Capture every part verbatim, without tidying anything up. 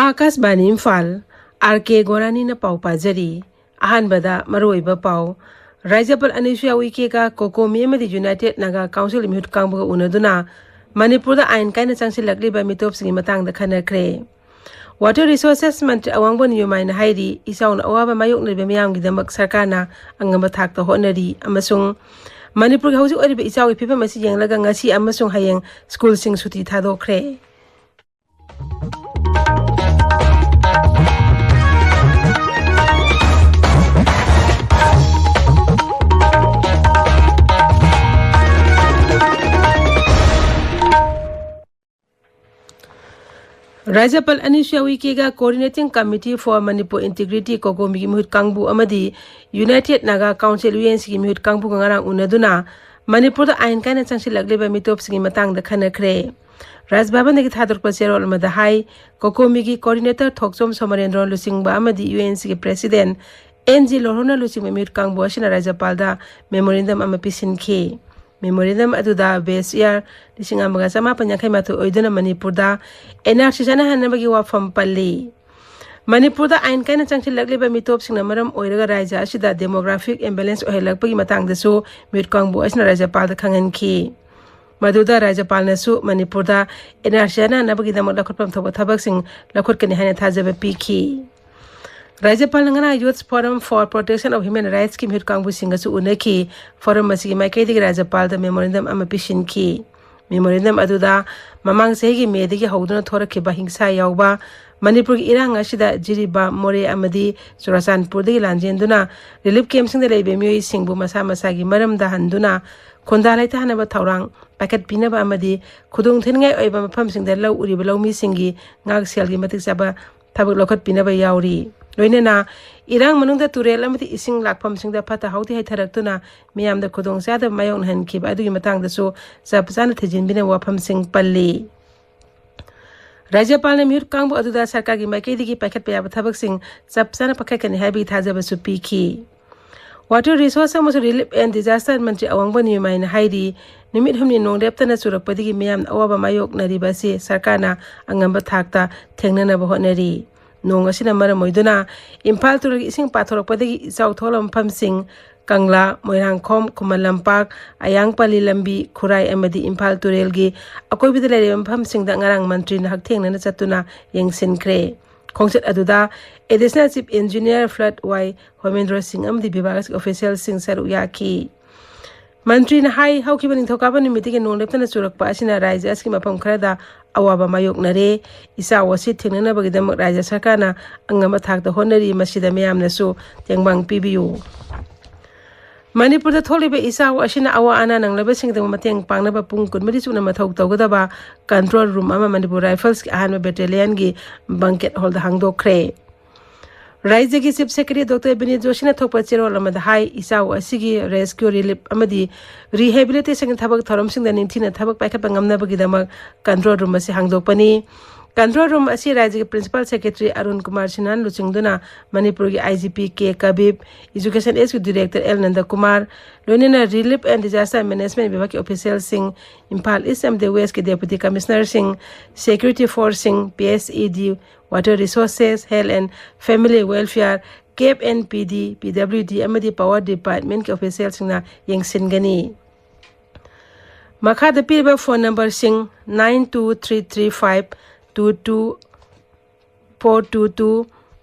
ꯑꯥꯀꯥꯁꯕꯥꯅꯤ Imphal, R ꯀꯦ ꯒꯣꯔꯥꯅꯤꯅ ꯄꯥꯎ ꯄꯥꯖꯔꯤ꯫ ꯑꯍꯥꯟꯕꯗ ꯃꯔꯨꯑꯣꯏꯕ ꯄꯥꯎ꯫ ꯔꯥꯖ꯭ꯌꯄꯥꯜ ꯑꯅꯁꯨꯌꯥ ꯎꯏꯀꯦꯒ ꯀꯣꯀꯣꯃꯤ ꯑꯃꯗꯤ ꯌꯨꯅꯥꯏꯇꯦꯗ ꯅꯥꯒꯥ ꯀꯥꯎꯟꯁꯤꯜ ꯃꯤꯍꯨꯠ ꯀꯥꯡꯕꯨꯒ ꯎꯅꯗꯨꯅ ꯃꯅꯤꯄꯨꯔꯗ ꯑꯥꯏꯟ ꯀꯥꯏꯅ ꯆꯪꯁꯤꯜꯂꯛꯂꯤꯕ ꯃꯤꯇꯣꯞꯁꯤꯡꯒꯤ ꯃꯇꯥꯡꯗ ꯈꯟꯅꯈ꯭ꯔꯦ꯫ Water Resources ꯃꯟꯇ꯭ꯔꯤ ꯑꯋꯥꯡꯕꯝ ꯌꯨꯃꯥꯏꯅ ꯍꯥꯏꯔꯤ, ꯏꯆꯥꯎꯅ ꯑꯋꯥꯕ ꯃꯥꯌꯣꯛꯅꯔꯤꯕ ꯃꯤꯌꯥꯝꯒꯤꯗꯃꯛ ꯁꯔꯀꯥꯔꯅ ꯑꯉꯝꯕ ꯊꯥꯛꯇ ꯍꯣꯠꯅꯔꯤ ꯑꯃꯁꯨꯡ ꯃꯅꯤꯄꯨꯔꯒꯤ ꯍꯧꯖꯤꯛ ꯑꯣꯏꯔꯤꯕ ꯏꯆꯥꯎꯒꯤ ꯐꯤꯕꯝ ꯑꯁꯤ ꯌꯦꯡꯂꯒ ꯉꯁꯤ ꯑꯃꯁꯨꯡ ꯍꯌꯦꯡ ꯁ꯭ꯀꯨꯜꯁꯤꯡ ꯁꯨꯇꯤ ꯊꯥꯗꯣꯛꯈ꯭ꯔꯦ꯫ ꯔꯥꯖ꯭ꯌꯄꯥꯜ ꯑꯅꯤꯁꯨꯌꯥ ꯎꯏꯀꯦꯒ Coordinating Committee for Manipur Integrity ꯀꯣꯀꯣꯃꯤꯒꯤ ꯃꯤꯍꯨꯠ ꯀꯥꯡꯕꯨ ꯑꯃꯗꯤ United Naga Council, U N ꯁꯤꯒꯤ ꯃꯤꯍꯨꯠ ꯀꯥꯡꯕꯨꯒ ꯉꯔꯥꯡ ꯎꯅꯗꯨꯅ ꯃꯅꯤꯄꯨꯔꯗ ꯑꯥꯏꯟ ꯀꯥꯏꯅ ꯆꯪꯁꯤꯜꯂꯛꯂꯤꯕ ꯃꯤꯇꯣꯞꯁꯤꯡꯒꯤ ꯃꯇꯥꯡꯗ ꯈꯟꯅꯈ꯭ꯔꯦ꯫ ꯔꯥꯖ ꯚꯕꯟꯗꯒꯤ ꯊꯥꯗꯣꯔꯛꯄ ꯆꯦꯔꯣꯜ ꯑꯃꯗ ꯍꯥꯏ, ꯀꯣꯀꯣꯃꯤꯒꯤ Coordinator ꯊꯣꯛꯆꯣꯝ ꯁꯣꯃꯔꯦꯟꯗ꯭ꯔꯣ ꯂꯨꯆꯤꯡꯕ ꯑꯃꯗꯤ ꯌꯨ ꯑꯦꯟ ꯁꯤꯒꯤ President ꯑꯦꯟ ꯖꯤ ꯂꯣꯍꯣꯔꯅ ꯂꯨꯆꯤꯡꯕ ꯃꯤꯍꯨꯠ ꯀꯥꯡꯕꯨ ꯑꯁꯤꯅ ꯔꯥꯖ꯭ꯌꯄꯥꯜꯗ memorandum ꯑꯃ ꯄꯤꯁꯤꯟꯈꯤ꯫ Memorandum ꯑꯗꯨꯗ base year ꯂꯤꯁꯤꯡ ꯑꯃꯒ ꯆꯃꯥꯄꯟ ꯌꯥꯡꯈꯩ ꯃꯥꯊꯣꯏ ꯑꯣꯏꯗꯨꯅ ꯃꯅꯤꯄꯨꯔꯗ ꯑꯦꯟ ꯑꯥꯔ ꯁꯤ ꯆꯠꯅꯍꯟꯅꯕꯒꯤ ꯋꯥꯐꯝ ꯄꯜꯂꯤ꯫ ꯃꯅꯤꯄꯨꯔꯗ ꯑꯥꯏꯟ ꯀꯥꯏꯅ ꯆꯪꯁꯤꯜꯂꯛꯂꯤꯕ ꯃꯤꯇꯣꯞꯁꯤꯡꯅ ꯃꯔꯝ ꯑꯣꯏꯔꯒ ꯔꯥꯖ꯭ꯌ ꯑꯁꯤꯗ demographic imbalance ꯑꯣꯏꯍꯜꯂꯛꯄꯒꯤ ꯃꯇꯥꯡꯗꯁꯨ ꯃꯤꯍꯨꯠ ꯀꯥꯡꯕꯨ ꯑꯁꯤꯅ ꯔꯥꯖ꯭ꯌꯄꯥꯜꯗ ꯈꯪꯍꯟꯈꯤ꯫ ꯃꯗꯨꯗ ꯔꯥꯖ꯭ꯌꯄꯥꯜꯅꯁꯨ ꯃꯅꯤꯄꯨꯔꯗ ꯑꯦꯟ ꯑꯥꯔ ꯁꯤ ꯆꯠꯅꯍꯟꯅꯕꯒꯤꯗꯃꯛ ꯂꯧꯈꯠꯐꯝ ꯊꯣꯛꯄ ꯊꯕꯛꯁꯤꯡ ꯂꯧꯈꯠꯀꯅꯤ ꯍꯥꯏꯅ ꯊꯥꯖꯕ ꯄꯤꯈꯤ꯫ ꯔꯥꯖ꯭ꯌꯄꯥꯜꯅ ꯉꯔꯥꯡ Youth Forum for Protection of Human Rightsꯀꯤ ꯃꯤꯍꯨꯠ ꯀꯥꯡꯕꯨꯁꯤꯡꯒꯁꯨ ꯎꯅꯈꯤ꯫ Forum ꯑꯁꯤꯒꯤ ꯃꯥꯏꯀꯩꯗꯒꯤ ꯔꯥꯖ꯭ꯌꯄꯥꯜꯗ memorandum ꯑꯃ ꯄꯤꯁꯤꯟꯈꯤ꯫ Memorandum ꯑꯗꯨꯗ ꯃꯃꯥꯡ ꯆꯍꯤꯒꯤ ꯃꯦꯗꯒꯤ ꯍꯧꯗꯨꯅ ꯊꯣꯔꯛꯈꯤꯕ ꯍꯤꯡꯁꯥ ꯌꯥꯎꯕ ꯃꯅꯤꯄꯨꯔꯒꯤ ꯏꯔꯥꯡ ꯑꯁꯤꯗ ꯖꯤꯔꯤꯕꯥꯝ, ꯃꯣꯔꯦ ꯑꯃꯗꯤ ꯆꯨꯔꯥꯆꯥꯟꯄꯨꯔꯗꯒꯤ ꯂꯥꯟꯖꯦꯟꯗꯨꯅ relief campꯁꯤꯡꯗ ꯂꯩꯕ ꯃꯤꯑꯣꯏꯁꯤꯡꯕꯨ ꯃꯁꯥ ꯃꯁꯥꯒꯤ ꯃꯔꯝꯗ ꯍꯟꯗꯨꯅ ꯈꯨꯟꯗꯥ ꯂꯩꯇꯥꯅꯕ ꯊꯧꯔꯥꯡ ꯄꯥꯏꯈꯠꯄꯤꯅꯕ ꯑꯃꯗꯤ ꯈꯨꯗꯣꯡ ꯊꯤꯅꯤꯡꯉꯥꯏ ꯑꯣꯏꯕ ꯃꯐꯝꯁꯤꯡꯗ ꯂꯧ ꯎꯔꯤꯕ ꯂꯧꯃꯤꯁꯤꯡꯒꯤ ꯉꯥꯛꯁꯦꯜꯒꯤ ꯃꯇꯤꯛ ꯆꯥꯕ ꯊꯕꯛ ꯂꯧꯈꯠꯄꯤꯅꯕ ꯌꯥꯎꯔꯤ꯫ ꯂꯣꯏꯅꯅ ꯏꯔꯥꯡ ꯃꯅꯨꯡꯗ ꯇꯨꯔꯦꯜ ꯑꯃꯗꯤ ꯏꯁꯤꯡ ꯂꯥꯛꯐꯝꯁꯤꯡꯗ ꯐꯠꯇ ꯍꯥꯎꯗꯤ ꯍꯩꯊꯔꯛꯇꯨꯅ ꯃꯤꯌꯥꯝꯗ ꯈꯨꯗꯣꯡꯆꯥꯗꯕ ꯃꯥꯌꯣꯛꯅꯍꯟꯈꯤꯕ ꯑꯗꯨꯒꯤ ꯃꯇꯥꯡꯗꯁꯨ ꯆꯞ ꯆꯥꯅ ꯊꯤꯖꯤꯟꯕꯤꯅꯕ ꯋꯥꯐꯝꯁꯤꯡ ꯄꯜꯂꯤ꯫ ꯔꯥꯖ꯭ꯌꯄꯥꯜꯅ ꯃꯤꯍꯨꯠ ꯀꯥꯡꯕꯨ ꯑꯗꯨꯗ ꯁꯔꯀꯥꯔꯒꯤ ꯃꯥꯏꯀꯩꯗꯒꯤ ꯄꯥꯏꯈꯠꯄ ꯌꯥꯕ ꯊꯕꯛꯁꯤꯡ ꯆꯞ ꯆꯥꯅ ꯄꯥꯏꯈꯠꯀꯅꯤ ꯍꯥꯏꯕꯒꯤ ꯊꯥꯖꯕꯁꯨ ꯄꯤꯈꯤ꯫ Water Resource ꯑꯃꯁꯨꯡ Relief and Disaster ꯃꯟꯇ꯭ꯔꯤ ꯑꯋꯥꯡꯕ ꯅꯤꯌꯨꯃꯥꯏꯅ ꯍꯥꯏꯔꯤ, ꯅꯨꯃꯤꯠ ꯍꯨꯝꯅꯤ ꯅꯣꯡ ꯂꯦꯞꯇꯅ ꯆꯨꯔꯛꯄꯗꯒꯤ ꯃꯤꯌꯥꯝꯅ ꯑꯋꯥꯕ ꯃꯥꯌꯣꯛꯅꯔꯤꯕ ꯑꯁꯤ ꯁꯔꯀꯥꯔꯅ ꯑꯉꯝꯕ ꯊꯥꯛꯇ ꯊꯦꯡꯅꯅꯕ ꯍꯣꯠꯅꯔꯤ꯫ ꯅꯣꯡ ꯑꯁꯤꯅ ꯃꯔꯝ ꯑꯣꯏꯗꯨꯅ ꯏꯝꯐꯥꯜ ꯇꯨꯔꯦꯜꯒꯤ ꯏꯁꯤꯡ ꯄꯥꯊꯣꯔꯛꯄꯗꯒꯤ ꯏꯆꯥꯎ ꯊꯣꯛꯂꯕ ꯃꯐꯝꯁꯤꯡ ꯀꯪꯂꯥ, ꯃꯣꯏꯔꯥꯡꯈꯣꯝ, ꯈꯨꯃꯟ ꯂꯝꯄꯥꯛ, ꯑꯌꯥꯡꯄꯜꯂꯤ ꯂꯝꯕꯤ, ꯈꯨꯔꯥꯏ ꯑꯃꯗꯤ ꯏꯝꯐꯥꯜ ꯇꯨꯔꯦꯜꯒꯤ ꯑꯀꯣꯏꯕꯗ ꯂꯩꯔꯤꯕ ꯃꯐꯝꯁꯤꯡꯗ ꯉꯔꯥꯡ ꯃꯟꯇ꯭ꯔꯤꯅ ꯍꯛꯊꯦꯡꯅꯅ ꯆꯠꯇꯨꯅ ꯌꯦꯡꯁꯤꯟꯈ꯭ꯔꯦ꯫ ꯈꯣꯡꯆꯠ ꯑꯗꯨꯗ Additional Chief Engineer Flood ꯋꯥꯏ ꯍꯣꯃꯦꯟꯗ꯭ꯔꯣ ꯁꯤꯡ ꯑꯃꯗꯤ ꯕꯤꯚꯥꯒ ꯑꯁꯤꯒꯤ ꯑꯣꯐꯤꯁꯤꯌꯦꯜꯁꯤꯡ ꯁꯔꯨꯛ ꯌꯥꯈꯤ꯫ ꯃꯟꯇ꯭ꯔꯤꯅ ꯍꯥꯏ, ꯍꯧꯈꯤꯕ ꯅꯤꯡꯊꯧꯀꯥꯕ ꯅꯨꯃꯤꯠꯇꯒꯤ ꯅꯣꯡ ꯂꯦꯞꯇꯅ ꯆꯨꯔꯛꯄ ꯑꯁꯤꯅ ꯔꯥꯖ꯭ꯌ ꯑꯁꯤꯒꯤ ꯃꯐꯝ ꯈꯔꯗ ꯑꯋꯥꯕ ꯃꯥꯌꯣꯛꯅꯔꯦ꯫ ꯏꯆꯥꯎ ꯑꯁꯤ ꯊꯦꯡꯅꯅꯕꯒꯤꯗꯃꯛ ꯔꯥꯖ꯭ꯌ ꯁꯔꯀꯥꯔꯅ ꯑꯉꯝꯕ ꯊꯥꯛꯇ ꯍꯣꯠꯅꯔꯤ, ꯃꯁꯤꯗ ꯃꯤꯌꯥꯝꯅꯁꯨ ꯇꯦꯡꯕꯥꯡ ꯄꯤꯕꯤꯌꯨ꯫ ꯃꯅꯤꯄꯨꯔꯗ ꯊꯣꯛꯂꯤꯕ ꯏꯆꯥꯎ ꯑꯁꯤꯅ ꯑꯋꯥ ꯑꯅꯥ ꯅꯪꯂꯕꯁꯤꯡꯒꯤꯗꯃꯛ ꯃꯇꯦꯡ ꯄꯥꯡꯅꯕ ꯄꯨꯡ ꯀꯨꯟꯃꯔꯤ ꯆꯨꯞꯅ ꯃꯊꯧ ꯇꯧꯒꯗꯕ control room ꯑꯃ ꯃꯅꯤꯄꯨꯔ ꯔꯥꯏꯐꯜꯁꯀꯤ ꯑꯍꯥꯟꯕ ꯕꯦꯇꯥꯂꯤꯌꯟꯒꯤ banquet hallꯗ ꯍꯥꯡꯗꯣꯛꯈ꯭ꯔꯦ꯫ ꯔꯥꯖ꯭ꯌꯒꯤ Chief Secretary Doctor ꯕꯤꯅꯤꯠ ꯖꯣꯁꯤꯅ ꯊꯣꯛꯄ ꯆꯦꯔꯣꯜ ꯑꯃꯗ ꯍꯥꯏ, ꯏꯆꯥꯎ ꯑꯁꯤꯒꯤ rescue, relief ꯑꯃꯗꯤ rehabilitationꯒꯤ ꯊꯕꯛ ꯊꯧꯔꯝꯁꯤꯡꯗ ꯅꯤꯡꯊꯤꯅ ꯊꯕꯛ ꯄꯥꯏꯈꯠꯄ ꯉꯝꯅꯕꯒꯤꯗꯃꯛ control room ꯑꯁꯤ ꯍꯥꯡꯗꯣꯛꯄꯅꯤ꯫ Control room ꯑꯁꯤ ꯔꯥꯖ꯭ꯌꯒꯤ Principal Secretary ꯑꯔꯨꯟ ꯀꯨꯃꯥꯔ ꯁꯤꯟꯍꯥꯅ ꯂꯨꯆꯤꯡꯗꯨꯅ ꯃꯅꯤꯄꯨꯔꯒꯤ IGP ꯀꯦ ꯀꯕꯤꯕ, Education Ageꯀꯤ Director ꯑꯦꯜ ꯅꯟꯗꯀꯨꯃꯥꯔ, ꯂꯣꯏꯅꯅ Relief and Disaster Management ꯕꯤꯚꯥꯒꯀꯤ ꯑꯣꯐꯤꯁꯤꯌꯦꯜꯁꯤꯡ, Imphal ꯏꯁ ꯑꯃꯗꯤ ꯋꯦꯁꯀꯤ Deputy Commissionerꯁꯤꯡ, security forceꯁꯤꯡ, PHED, Water Resources, Health and Family Welfare, CAF and PD, PWD ꯑꯃꯗꯤ Power Departmentꯀꯤ ꯑꯣꯐꯤꯁꯤꯌꯦꯜꯁꯤꯡꯅ ꯌꯦꯡꯁꯤꯟꯒꯅꯤ꯫ ꯃꯈꯥꯗ ꯄꯤꯔꯤꯕ phone numberꯁꯤꯡ nine two three three five two two four two two,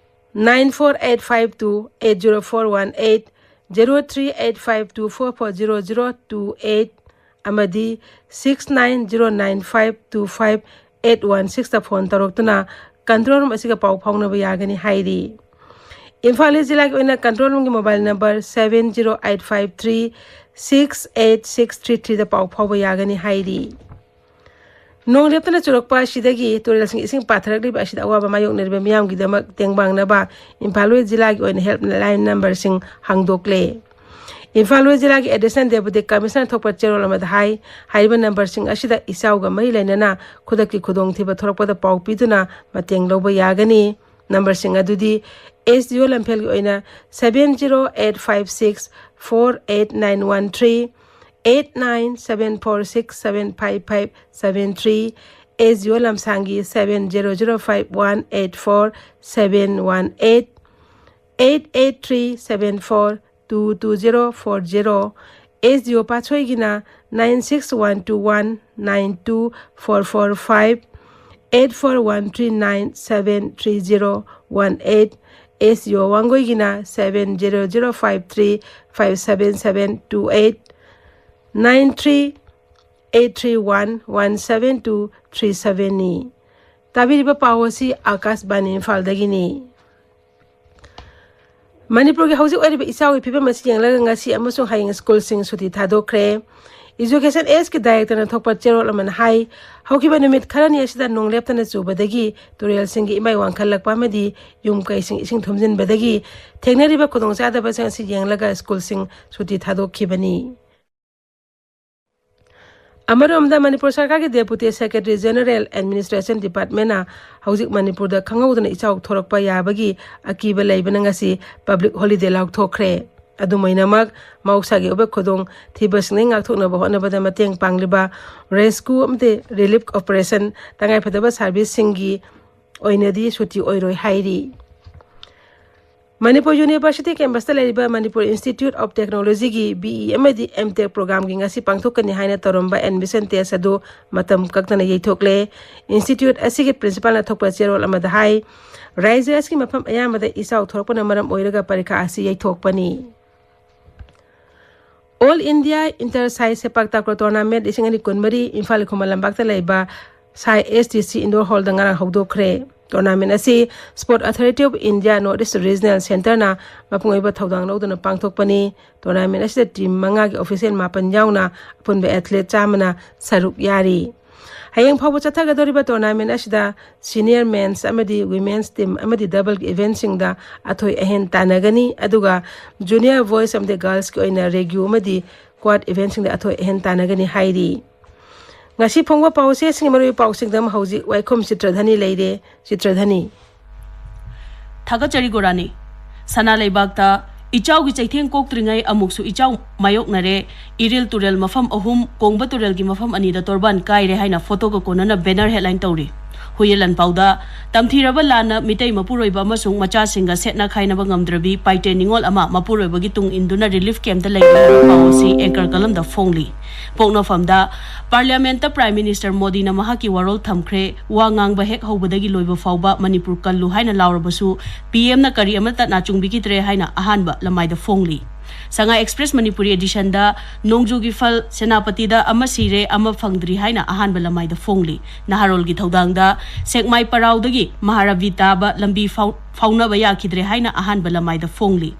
nine four eight five two eight zero four one eight, zero three eight five two four four zero zero two eight ꯑꯃꯗꯤ six nine zero nine five two five eight one sixꯇ phone ꯇꯧꯔꯛꯇꯨꯅ control room ꯑꯁꯤꯒ ꯄꯥꯎ ꯐꯥꯎꯅꯕ ꯌꯥꯒꯅꯤ ꯍꯥꯏꯔꯤ꯫ ꯏꯝꯐꯥꯜ ꯏꯁ ꯖꯤꯂꯥꯒꯤ ꯑꯣꯏꯅ control roomꯒꯤ mobile number seven zero eight five three six eight six three threeꯗ ꯄꯥꯎ ꯐꯥꯎꯕ ꯌꯥꯒꯅꯤ ꯍꯥꯏꯔꯤ꯫ ꯅꯣꯡ ꯂꯦꯞꯇꯅ ꯆꯨꯔꯛꯄ ꯑꯁꯤꯗꯒꯤ ꯇꯨꯔꯦꯜꯁꯤꯡ ꯏꯁꯤꯡ ꯄꯥꯊꯔꯛꯂꯤꯕ ꯑꯁꯤꯗ ꯑꯋꯥꯕ ꯃꯥꯌꯣꯛꯅꯔꯤꯕ ꯃꯤꯌꯥꯝꯒꯤꯗꯃꯛ ꯇꯦꯡꯕꯥꯡꯅꯕ ꯏꯝꯐꯥꯜ ꯋꯦꯁ ꯖꯤꯂꯥꯒꯤ ꯑꯣꯏꯅ helpline numberꯁꯤꯡ ꯍꯥꯡꯗꯣꯛꯂꯦ꯫ ꯏꯝꯐꯥꯜ ꯋꯦꯁ ꯖꯤꯂꯥꯒꯤ Additional Deputy Commissioner ꯊꯣꯛꯄ ꯆꯦꯔꯣꯜ ꯑꯃꯗ ꯍꯥꯏ, ꯍꯥꯏꯔꯤꯕ numberꯁꯤꯡ ꯑꯁꯤꯗ ꯏꯆꯥꯎꯒ ꯃꯔꯤ ꯂꯩꯅꯅ ꯈꯨꯗꯛꯀꯤ ꯈꯨꯗꯣꯡꯊꯤꯕ ꯊꯣꯔꯛꯄꯗ ꯄꯥꯎ ꯄꯤꯗꯨꯅ ꯃꯇꯦꯡ ꯂꯧꯕ ꯌꯥꯒꯅꯤ꯫ ꯅꯝꯕꯔꯁꯤꯡ ꯑꯗꯨꯗꯤ ꯑꯦꯁ ꯗꯤ ꯑꯣ ꯂꯝꯐꯦꯜꯒꯤ ꯑꯣꯏꯅ seven zero eight five six four eight nine one three, eight nine seven four six seven five five seven three, S D ꯑꯣ ꯂꯝꯁꯥꯡꯒꯤ seven zero zero five one eight four seven one eight, eight eight three seven four two two zero four zero, S D ꯑꯣ ꯄꯥꯠꯁꯣꯏꯒꯤꯅ nine six one two one nine two four four five, eight four one three nine seven three zero one eight, S D ꯑꯣ ꯋꯥꯡꯒꯣꯏꯒꯤꯅ seven zero zero five three five seven seven two eight, nine three eight three one one seven two three seven ꯅꯤ꯫ ꯇꯥꯕꯤꯔꯤꯕ ꯄꯥꯎ ꯑꯁꯤ ꯑꯥꯀꯥꯁꯕꯥꯅꯤ ꯏꯝꯐꯥꯜꯗꯒꯤꯅꯤ꯫ ꯃꯅꯤꯄꯨꯔꯒꯤ ꯍꯧꯖꯤꯛ ꯑꯣꯏꯔꯤꯕ ꯏꯆꯥꯎꯒꯤ ꯐꯤꯕꯝ ꯑꯁꯤ ꯌꯦꯡꯂꯒ ꯉꯁꯤ ꯑꯃꯁꯨꯡ ꯍꯌꯦꯡ ꯁ꯭ꯀꯨꯜꯁꯤꯡ ꯁꯨꯇꯤ ꯊꯥꯗꯣꯛꯈ꯭ꯔꯦ꯫ ꯏꯖꯨꯀꯦꯁꯟ ꯑꯦꯖꯀꯤ ꯗꯥꯏꯔꯦꯛꯇꯔꯅ ꯊꯣꯛꯄ ꯆꯦꯔꯣꯜ ꯑꯃꯅ ꯍꯥꯏ, ꯍꯧꯈꯤꯕ ꯅꯨꯃꯤꯠ ꯈꯔꯅꯤ ꯑꯁꯤꯗ ꯅꯣꯡ ꯂꯦꯞꯇꯅ ꯆꯨꯕꯗꯒꯤ ꯇꯨꯔꯦꯜꯁꯤꯡꯒꯤ ꯏꯃꯥꯏ ꯋꯥꯡꯈꯠꯂꯛꯄ ꯑꯃꯗꯤ ꯌꯨꯝ ꯀꯩꯁꯤꯡ ꯏꯁꯤꯡ ꯊꯨꯝꯖꯤꯟꯕꯗꯒꯤ ꯊꯦꯡꯅꯔꯤꯕ ꯈꯨꯗꯣꯡꯆꯥꯗꯕꯁꯤꯡ ꯑꯁꯤ ꯌꯦꯡꯂꯒ ꯁ꯭ꯀꯨꯜꯁꯤꯡ ꯁꯨꯇꯤ ꯊꯥꯗꯣꯛꯈꯤꯕꯅꯤ꯫ ꯑꯃꯔꯣꯝꯗ ꯃꯅꯤꯄꯨꯔ ꯁꯔꯀꯥꯔꯒꯤ Deputy Secretary General Administration Departmentꯅ ꯍꯧꯖꯤꯛ ꯃꯅꯤꯄꯨꯔꯗ ꯈꯪꯍꯧꯗꯅ ꯏꯆꯥꯎ ꯊꯣꯔꯛꯄ ꯌꯥꯕꯒꯤ ꯑꯀꯤꯕ ꯂꯩꯕꯅ ꯉꯁꯤ ꯄꯕ꯭ꯂꯤꯛ ꯍꯣꯂꯤꯗꯦ ꯂꯥꯎꯊꯣꯛꯈ꯭ꯔꯦ꯫ ꯑꯗꯨꯃꯥꯏꯅꯃꯛ ꯃꯍꯧꯁꯥꯒꯤ ꯑꯣꯏꯕ ꯈꯨꯗꯣꯡ ꯊꯤꯕꯁꯤꯡꯗꯒꯤ ꯉꯥꯛꯊꯣꯛꯅꯕ ꯍꯣꯠꯅꯕꯗ ꯃꯇꯦꯡ ꯄꯥꯡꯂꯤꯕ ꯔꯦꯁꯀ꯭ꯌꯨ ꯑꯃꯗꯤ ꯔꯤꯂꯤꯐ ꯑꯣꯄꯔꯦꯁꯟ ꯇꯉꯥꯏꯐꯗꯕ ꯁꯥꯔꯚꯤꯁꯁꯤꯡꯒꯤ ꯑꯣꯏꯅꯗꯤ ꯁꯨꯇꯤ ꯑꯣꯏꯔꯣꯏ ꯍꯥꯏꯔꯤ꯫ ꯃꯅꯤꯄꯨꯔ ꯌꯨꯅꯤꯚꯔꯁꯤꯇꯤ ꯀꯦꯝꯄꯁꯇ ꯂꯩꯔꯤꯕ ꯃꯅꯤꯄꯨꯔ ꯏꯟꯁꯇꯤꯇ꯭ꯌꯨꯠ ꯑꯣꯐ ꯇꯦꯛꯅꯣꯂꯣꯖꯤꯒꯤ ꯕꯤ ꯏ ꯑꯃꯗꯤ ꯑꯦꯝ ꯇꯦꯛ ꯄ꯭ꯔꯣꯒ꯭ꯔꯥꯝꯒꯤ ꯉꯁꯤ ꯄꯥꯡꯊꯣꯛꯀꯅꯤ ꯍꯥꯏꯅ ꯇꯧꯔꯝꯕ ꯑꯦꯗꯃꯤꯁꯟ ꯇꯦꯁ ꯑꯗꯨ ꯃꯇꯝ ꯀꯛꯇꯅ ꯌꯩꯊꯣꯛꯂꯦ꯫ ꯏꯟꯁꯇꯤꯇ꯭ꯌꯨꯠ ꯑꯁꯤꯒꯤ ꯄ꯭ꯔꯤꯟꯁꯤꯄꯥꯜꯅ ꯊꯣꯛꯄ ꯆꯦꯔꯣꯜ ꯑꯃꯗ ꯍꯥꯏ, ꯔꯥꯖ꯭ꯌ ꯑꯁꯤꯒꯤ ꯃꯐꯝ ꯑꯌꯥꯝꯕꯗ ꯏꯆꯥꯎ ꯊꯣꯛꯂꯛꯄꯅ ꯃꯔꯝ ꯑꯣꯏꯔꯒ ꯄꯔꯤꯈꯥ ꯑꯁꯤ ꯌꯩꯊꯣꯛꯄꯅꯤ꯫ ꯑꯣꯜ ꯏꯟꯗꯤꯌꯥ ꯏꯟꯇꯔ ꯁꯥꯏ ꯁꯦꯄꯥꯛ ꯇꯥꯀ꯭ꯔꯣ ꯇꯣꯔꯅꯥꯃꯦꯟ ꯂꯤꯁꯤꯡ ꯑꯅꯤ ꯀꯨꯟꯃꯔꯤ ꯏꯝꯐꯥꯜ ꯈꯨꯃꯟ ꯂꯝꯄꯥꯛꯇ ꯂꯩꯕ ꯁꯥꯏ ꯑꯦꯁ ꯇꯤ ꯁꯤ ꯏꯟꯗꯣꯔ ꯍꯣꯜꯗ ꯉꯔꯥꯡ ꯍꯧꯗꯣꯛꯈ꯭ꯔꯦ꯫ ꯇꯣꯔꯅꯥꯃꯦꯟ ꯑꯁꯤ Sport Authority of India North East Regional Centreꯅ ꯃꯄꯨꯡ ꯑꯣꯏꯕ ꯊꯧꯗꯥꯡ ꯂꯧꯗꯨꯅ ꯄꯥꯡꯊꯣꯛꯄꯅꯤ꯫ ꯇꯣꯔꯅꯥꯃꯦꯟ ꯑꯁꯤꯗ ꯇꯤꯝ ꯃꯉꯥꯒꯤ ꯑꯣꯐꯤꯁꯤꯌꯦꯜ ꯃꯥꯄꯟ ꯌꯥꯎꯅ ꯑꯄꯨꯟꯕ ꯑꯦꯊꯂꯦꯠ ꯆꯥꯝꯃꯅ ꯁꯔꯨꯛ ꯌꯥꯔꯤ꯫ ꯍꯌꯦꯡ ꯐꯥꯎꯕ ꯆꯠꯊꯒꯗꯧꯔꯤꯕ ꯇꯣꯔꯅꯥꯃꯦꯟ ꯑꯁꯤꯗ ꯁꯤꯅꯤꯌꯔ ꯃꯦꯟꯁ ꯑꯃꯗꯤ ꯋꯤꯃꯦꯟꯁ ꯇꯤꯝ ꯑꯃꯗꯤ ꯗꯕꯜꯒꯤ ꯏꯚꯦꯟꯁꯤꯡꯗ ꯑꯊꯣꯏ ꯑꯍꯦꯟ ꯇꯥꯟꯅꯒꯅꯤ, ꯑꯗꯨꯒ ꯖꯨꯅꯤꯌꯔ ꯕꯣꯏꯁ ꯑꯃꯗꯤ ꯒꯔꯜꯁꯀꯤ ꯑꯣꯏꯅ ꯔꯦꯒ꯭ꯌꯨ ꯑꯃꯗꯤ ꯀ꯭ꯋꯥꯗ ꯏꯚꯦꯟꯁꯤꯡꯗ ꯑꯊꯣꯏ ꯑꯍꯦꯟ ꯇꯥꯟꯅꯒꯅꯤ ꯍꯥꯏꯔꯤ꯫ ꯉꯁꯤ ꯐꯣꯡꯕ ꯄꯥꯎꯆꯦꯁꯤꯡꯒꯤ ꯃꯔꯨꯑꯣꯏꯕ ꯄꯥꯎꯁꯤꯡꯗ ꯍꯧꯖꯤꯛ ꯋꯥꯏꯈꯣꯝ ꯆꯤꯇ꯭ꯔꯙꯅꯤ ꯂꯩꯔꯦ꯫ ꯆꯤꯇ꯭ꯔꯙꯅꯤ꯫ ꯊꯥꯒꯠꯆꯔꯤ ꯒꯣꯔꯥꯅꯤ꯫ ꯁꯅꯥ ꯂꯩꯕꯥꯛꯇ ꯏꯆꯥꯎꯒꯤ ꯆꯩꯊꯦꯡ ꯀꯣꯛꯇ꯭ꯔꯤꯉꯩ ꯑꯃꯨꯛꯁꯨ ꯏꯆꯥꯎ ꯃꯥꯌꯣꯛꯅꯔꯦ꯫ ꯏꯔꯤꯜ ꯇꯨꯔꯦꯜ ꯃꯐꯝ ꯑꯍꯨꯝ, ꯀꯣꯡꯕ ꯇꯨꯔꯦꯜꯒꯤ ꯃꯐꯝ ꯑꯅꯤꯗ ꯇꯣꯔꯕꯥꯟ ꯀꯥꯏꯔꯦ ꯍꯥꯏꯅ ꯐꯣꯇꯣꯒ ꯀꯣꯟꯅꯅ ꯕꯦꯅꯔ ꯍꯦꯗꯂꯥꯏꯟ ꯇꯧꯔꯤ꯫ ꯍꯨꯏꯌꯦꯟ ꯂꯥꯟꯄꯥꯎꯗ ꯇꯝꯊꯤꯔꯕ ꯂꯥꯟꯅ ꯃꯤꯇꯩ ꯃꯄꯨꯔꯣꯏꯕ ꯑꯃꯁꯨꯡ ꯃꯆꯥꯁꯤꯡꯒ ꯁꯦꯠꯅ ꯈꯥꯏꯅꯕ ꯉꯝꯗ꯭ꯔꯕꯤ ꯄꯥꯏꯇꯦ ꯅꯤꯉꯣꯜ ꯑꯃ ꯃꯄꯨꯔꯣꯏꯕꯒꯤ ꯇꯨꯡ ꯏꯟꯗꯨꯅ ꯔꯤꯂꯤꯐ ꯀꯦꯝꯞꯇ ꯂꯩꯔꯤ ꯍꯥꯏꯕ ꯄꯥꯎ ꯑꯁꯤ ꯑꯦꯡꯀꯔ ꯀꯂꯝꯗ ꯐꯣꯡꯂꯤ꯫ ꯄꯣꯛꯅꯐꯝꯗ ꯄꯥꯔꯂꯤꯌꯥꯃꯦꯟꯠꯇ ꯄ꯭ꯔꯥꯏꯝ ꯃꯤꯅꯤꯁꯇꯔ ꯃꯣꯗꯤꯅ ꯃꯍꯥꯛꯀꯤ ꯋꯥꯔꯣꯜ ꯊꯝꯈ꯭ꯔꯦ꯫ ꯋꯥ ꯉꯥꯡꯕ ꯍꯦꯛ ꯍꯧꯕꯗꯒꯤ ꯂꯣꯏꯕ ꯐꯥꯎꯕ ꯃꯅꯤꯄꯨꯔ ꯀꯜꯂꯨ ꯍꯥꯏꯅ ꯂꯥꯎꯔꯕꯁꯨ ꯄꯤ ꯑꯦꯝꯅ ꯀꯔꯤ ꯑꯃꯠꯇ ꯅꯥꯆꯨꯡꯕꯤꯈꯤꯗ꯭ꯔꯦ ꯍꯥꯏꯅ ꯑꯍꯥꯟꯕ ꯂꯃꯥꯏꯗ ꯐꯣꯡꯂꯤ꯫ ꯁꯉꯥꯏ ꯑꯦꯛꯁꯄ꯭ꯔꯦꯁ ꯃꯅꯤꯄꯨꯔꯤ ꯑꯦꯗꯤꯁꯟꯗ ꯅꯣꯡꯖꯨꯒꯤ ꯐꯜ ꯁꯦꯅꯥꯄꯇꯤꯗ ꯑꯃ ꯁꯤꯔꯦ, ꯑꯃ ꯐꯪꯗ꯭ꯔꯤ ꯍꯥꯏꯅ ꯑꯍꯥꯟꯕ ꯂꯃꯥꯏꯗ ꯐꯣꯡꯂꯤ꯫ ꯅꯍꯥꯔꯣꯜꯒꯤ ꯊꯧꯗꯥꯡꯗ ꯁꯦꯛꯃꯥꯏ ꯄꯔꯥꯎꯗꯒꯤ ꯃꯍꯥꯔꯥꯕꯤ ꯇꯥꯕ ꯂꯝꯕꯤ ꯐꯥꯎ-, ꯐꯥꯎꯅꯕ ꯌꯥꯈꯤꯗ꯭ꯔꯦ ꯍꯥꯏꯅ ꯑꯍꯥꯟꯕ ꯂꯃꯥꯏꯗ ꯐꯣꯡꯂꯤ꯫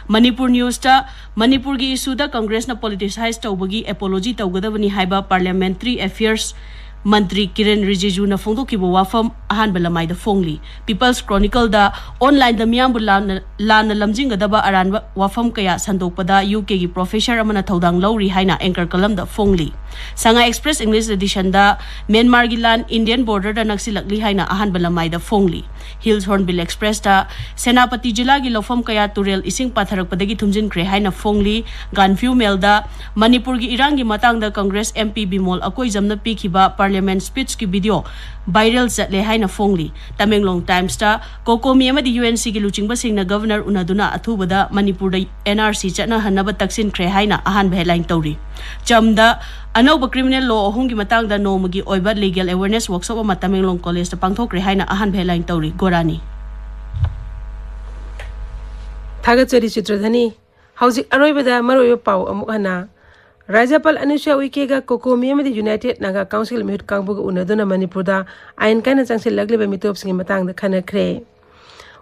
ꯃꯅꯤꯄꯨꯔ ꯅ꯭ꯌꯨꯁꯇ ꯃꯅꯤꯄꯨꯔꯒꯤ ꯏꯁꯨꯗ ꯀꯪꯒ꯭ꯔꯦꯁꯅ ꯄꯣꯂꯤꯇꯤꯁꯥꯏꯖ ꯇꯧꯕꯒꯤ ꯑꯦꯄꯣꯂꯣꯖꯤ ꯇꯧꯒꯗꯕꯅꯤ ꯍꯥꯏꯕ ꯄꯥꯔꯂꯤꯌꯥꯃꯦꯟꯇ꯭ꯔꯤ ꯑꯦꯐꯤꯌꯔꯁ ꯃꯟꯇ꯭ꯔꯤ ꯀꯤꯔꯦꯟ ꯔꯤꯖꯤꯖꯨꯅ ꯐꯣꯡꯗꯣꯛꯈꯤꯕ ꯋꯥꯐꯝ ꯑꯍꯥꯟꯕ ꯂꯃꯥꯏꯗ ꯐꯣꯡꯂꯤ꯫ ꯄꯤꯄꯜꯁ ꯀ꯭ꯔꯣꯅꯤꯀꯜꯗ ꯑꯣꯟꯂꯥꯏꯟꯗ ꯃꯤꯌꯥꯝꯕꯨ ꯂꯥꯟꯅ, ꯂꯥꯟꯅ ꯂꯝꯖꯤꯡꯒꯗꯕ ꯑꯔꯥꯟꯕ ꯋꯥꯐꯝ ꯀꯌꯥ ꯁꯟꯗꯣꯛꯄꯗ ꯌꯨ ꯀꯦꯒꯤ ꯄ꯭ꯔꯣꯐꯦꯁꯔ ꯑꯃꯅ ꯊꯧꯗꯥꯡ ꯂꯧꯔꯤ ꯍꯥꯏꯅ ꯑꯦꯡꯀꯔ ꯀꯂꯝꯗ ꯐꯣꯡꯂꯤ꯫ ꯁꯉꯥꯏ ꯑꯦꯛꯁꯄ꯭ꯔꯦꯁ ꯏꯪꯂꯤꯁ ꯑꯦꯗꯤꯁꯟꯗ ꯃ꯭ꯌꯥꯟꯃꯥꯔꯒꯤ ꯂꯥꯟ ꯏꯟꯗꯤꯌꯟ ꯕꯣꯔꯗꯔꯗ ꯅꯛꯁꯤꯜꯂꯛꯂꯤ ꯍꯥꯏꯅ ꯑꯍꯥꯟꯕ ꯂꯃꯥꯏꯗ ꯐꯣꯡꯂꯤ꯫ ꯍꯤꯜꯁ ꯍꯣꯔꯟꯕꯤꯜ ꯑꯦꯛꯁꯄ꯭ꯔꯦꯁꯇ ꯁꯦꯅꯥꯄꯇꯤ ꯖꯤꯂꯥꯒꯤ ꯂꯧꯐꯝ ꯀꯌꯥ ꯇꯨꯔꯦꯜ ꯏꯁꯤꯡ ꯄꯥꯊꯔꯛꯄꯗꯒꯤ ꯊꯨꯝꯖꯤꯟꯈ꯭ꯔꯦ ꯍꯥꯏꯅ ꯐꯣꯡꯂꯤ꯫ ꯒꯥꯟꯐ꯭ꯌꯨ ꯃꯦꯜꯗ ꯃꯅꯤꯄꯨꯔꯒꯤ ꯏꯔꯥꯡꯒꯤ ꯃꯇꯥꯡꯗ ꯀꯪꯒ꯭ꯔꯦꯁ ꯑꯦꯝ ꯄꯤ ꯕꯤꯃꯣꯜ ꯑꯀꯣꯏꯖꯝꯅ ꯄꯤꯈꯤꯕ ꯄꯥꯔꯂꯤꯌꯥꯃꯦꯟꯠ ꯁ꯭ꯄꯤꯆꯀꯤ ꯚꯤꯗꯤꯑꯣ ꯚꯥꯏꯔꯦꯜ ꯆꯠꯂꯦ ꯍꯥꯏꯅ ꯐꯣꯡꯂꯤ꯫ ꯇꯃꯦꯡꯂꯣꯡ ꯇꯥꯏꯝꯁꯇ ꯀꯣꯀꯣꯃꯤ ꯑꯃꯗꯤ ꯌꯨ ꯑꯦꯟ ꯁꯤꯒꯤ ꯂꯨꯆꯤꯡꯕꯁꯤꯡꯅ ꯒꯚꯔꯅꯔ ꯎꯅꯗꯨꯅ ꯑꯊꯨꯕꯗ ꯃꯅꯤꯄꯨꯔꯗ ꯑꯦꯟ ꯑꯥꯔ ꯁꯤ ꯆꯠꯅꯍꯟꯅꯕ ꯇꯛꯁꯤꯟꯈ꯭ꯔꯦ ꯍꯥꯏꯅ ꯑꯍꯥꯟꯕ ꯍꯦꯗꯂꯥꯏꯟ ꯇꯧꯔꯤ꯫ ꯆꯝꯗ ꯑꯅꯧꯕ ꯀ꯭ꯔꯤꯃꯤꯅꯦꯜ ꯂꯣ ꯑꯍꯨꯝꯒꯤ ꯃꯇꯥꯡꯗ ꯅꯣꯡꯃꯒꯤ ꯑꯣꯏꯕ ꯂꯤꯒꯦꯜ ꯑꯦꯋꯦꯔꯅꯦꯁ ꯋꯥꯔꯛꯁꯣꯞ ꯑꯃ ꯇꯃꯦꯡꯂꯣꯡ ꯀꯣꯂꯦꯖꯇ ꯄꯥꯡꯊꯣꯛꯈ꯭ꯔꯦ ꯍꯥꯏꯅ ꯑꯍꯥꯟꯕ ꯍꯦꯗꯂꯥꯏꯟ ꯇꯧꯔꯤ꯫ ꯒꯣꯔꯥꯅꯤ꯫ ꯊꯥꯒꯠꯆꯔꯤ ꯆꯤꯇ꯭ꯔꯙꯅꯤ꯫ ꯍꯧꯖꯤꯛ ꯑꯔꯣꯏꯕꯗ ꯃꯔꯨꯑꯣꯏꯕ ꯄꯥꯎ ꯑꯃꯨꯛ ꯍꯟꯅ꯫ ꯔꯥꯖ꯭ꯌꯄꯥꯜ ꯑꯅꯨꯁꯨꯌꯥ ꯎꯏꯀꯦꯒ ꯀꯣꯀꯣꯃꯤ ꯑꯃꯗꯤ ꯌꯨꯅꯥꯏꯇꯦꯗ ꯅꯥꯒꯥ ꯀꯥꯎꯟꯁꯤꯜ ꯃꯤꯍꯨꯠ ꯀꯥꯡꯕꯨꯒ ꯎꯅꯗꯨꯅ ꯃꯅꯤꯄꯨꯔꯗ ꯑꯥꯏꯟ ꯀꯥꯏꯅ ꯆꯪꯁꯤꯜꯂꯛꯂꯤꯕ ꯃꯤꯇꯣꯞꯁꯤꯡꯒꯤ ꯃꯇꯥꯡꯗ ꯈꯟꯅꯈ꯭ꯔꯦ꯫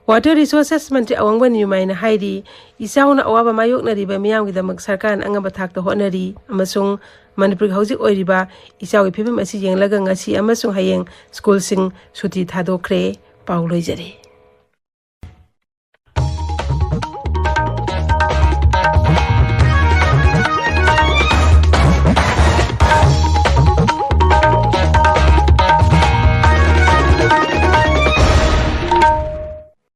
ꯋꯥꯇꯔ ꯔꯤꯁꯣꯔꯁꯦꯁ ꯃꯟꯇ꯭ꯔꯤ ꯑꯋꯥꯡꯕ ꯅꯤꯌꯨꯃꯥꯏꯅ ꯍꯥꯏꯔꯤ, ꯏꯆꯥꯎꯅ ꯑꯋꯥꯕ ꯃꯥꯌꯣꯛꯅꯔꯤꯕ ꯃꯤꯌꯥꯝꯒꯤꯗꯃꯛ ꯁꯔꯀꯥꯔꯅ ꯑꯉꯝꯕ ꯊꯥꯛꯇ ꯍꯣꯠꯅꯔꯤ ꯑꯃꯁꯨꯡ ꯃꯅꯤꯄꯨꯔꯒꯤ ꯍꯧꯖꯤꯛ ꯑꯣꯏꯔꯤꯕ ꯏꯆꯥꯎꯒꯤ ꯐꯤꯕꯝ ꯑꯁꯤ ꯌꯦꯡꯂꯒ ꯉꯁꯤ ꯑꯃꯁꯨꯡ ꯍꯌꯦꯡ ꯁ꯭ꯀꯨꯜꯁꯤꯡ ꯁꯨꯇꯤ ꯊꯥꯗꯣꯛꯈ꯭ꯔꯦ꯫ ꯄꯥꯎ ꯂꯣꯏꯖꯔꯦ꯫